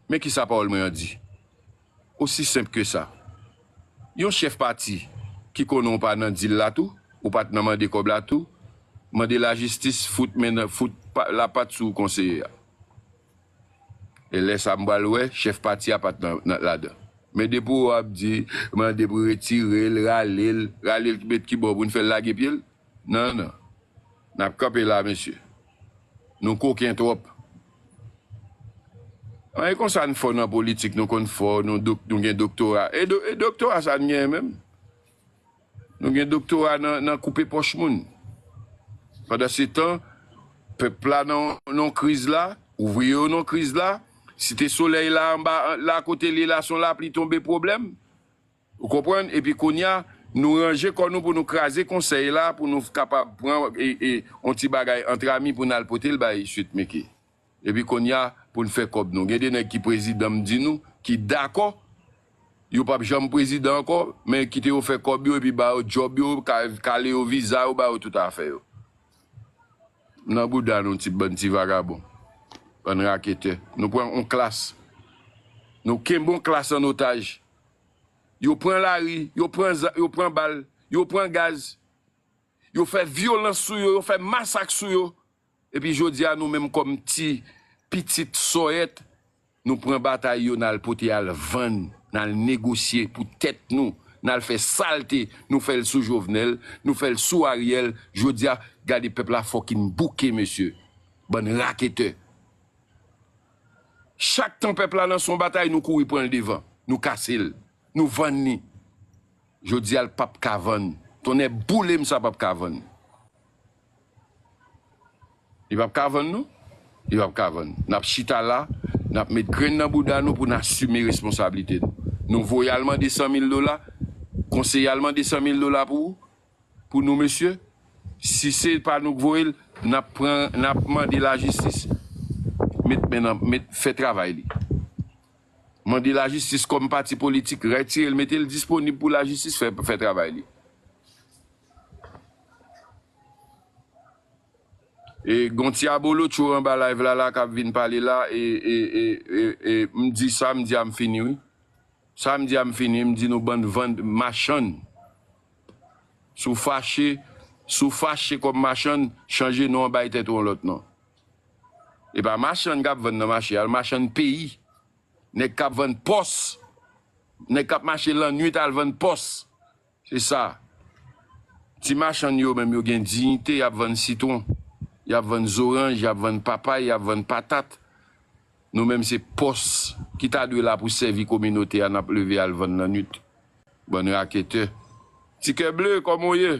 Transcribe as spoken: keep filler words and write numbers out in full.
men kisa pawòl mwen an di. Osi senp ke sa. Yon chèf pati ki konnen w pa nan dil la tou, ou pa t nan mande kòb la tou, mande lajistis fout men nan, fout pa, lapat sou konseye a. E lè sa m pral wè, chèf pati a pa t nan, nan, ladan. Men depi w ap di, mande pou retire l, rale l, rale l met kibò pou n fè l lage pye l? Non, non. N ap kanpe la, mesye. Nou koken twòp. An, e konsa n fò nan politik, nou konn fò, nou, dok, nou gen doktora. E, do, e doktora sa n genyen menm? Nou gen doktora nan, nan koupe pòch moun. Pandansetan, pèp la nan, nan kriz la, ouvriye yo nan kriz la, Site Solèy la anba, la kote li la, se yon lapli tonbe pwoblèm. Ou konprann? Epi kounye a, nou ranje kò nou pou nou kraze konsèy la, pou nou kapab pran e, e, yon ti bagay antrami pou n al pote l bay Sweet Micky. Epi kounye a, pou n fè kòb nou. Gen de nèg ki prezidan, m di nou, ki dakò, yo p ap janm prezidan ankò, men kite yo fè kòb yo, epi ba yo djòb yo, ka, kale yo viza yo, ba yo tout afè yo. Nan bouda nou, ti bann ti vagabon. Bann raketè. Nou pran yon klas. Nou kenbe yon klas an otaj. Yo pran lari, yo pran za, yo pran bal, yo pran gaz. Yo fè vyolans sou yo, yo fè masak sou yo. Epi jodi a, nou menm kòm ti pitit sòyèt, nou pran batay yo, n al pote al vann, n al negosye pou tèt nou, n al fè salte, nou fè l sou Jovenel, nou fè l sou Ariel. Jodi a, gade pèp la fucking bouke, mesye. Bann raketè. Chak tan pèp la lanse yon batay, nou kouri pran l devan. Nou kase l. Nou vann li. Jodi a, l p ap ka vann. Tonnè boule m, sa p ap ka vann. Li p ap ka vann, non. Li p ap ka vann. N ap chita la, n ap met grenn nan bouda nou pou n asime responsablite nou. Nou voye al mande san mil dola, konseye al mande san mil dola pou ou, pou nou, mesye. Si se pa nou k voye l, n ap pran, n ap mande lajistis met men nan, met, fè travay li. Mande lajistis kòm pati politik, retire l, mete l disponib pou lajistis fè, fè travay li. E gon ti abolotcho anba live la, la k ap vin pale la, e, e, e, e, e m di sa, m di a m fini, wi. Sa m di a m fini, m di nou bann vann machann. Si w fache, si w fache kòm machann, chanje non an, bay tèt ou yon lòt non. E pa machann k ap vann nan mache, al machann peyi. Nèg k ap vann pòs. Nèg k ap mache lannwit al vann pòs. Se sa. Ti machann yo menm yo gen diyite, y ap vann sitwon, y ap vann zoranj, y ap vann papay, y ap vann patat. Nou menm se pòs ki ta dwe la pou sèvi kominote a, n ap leve al vann lannwit. Bann raketè. Ti kè ble, kòman w ye?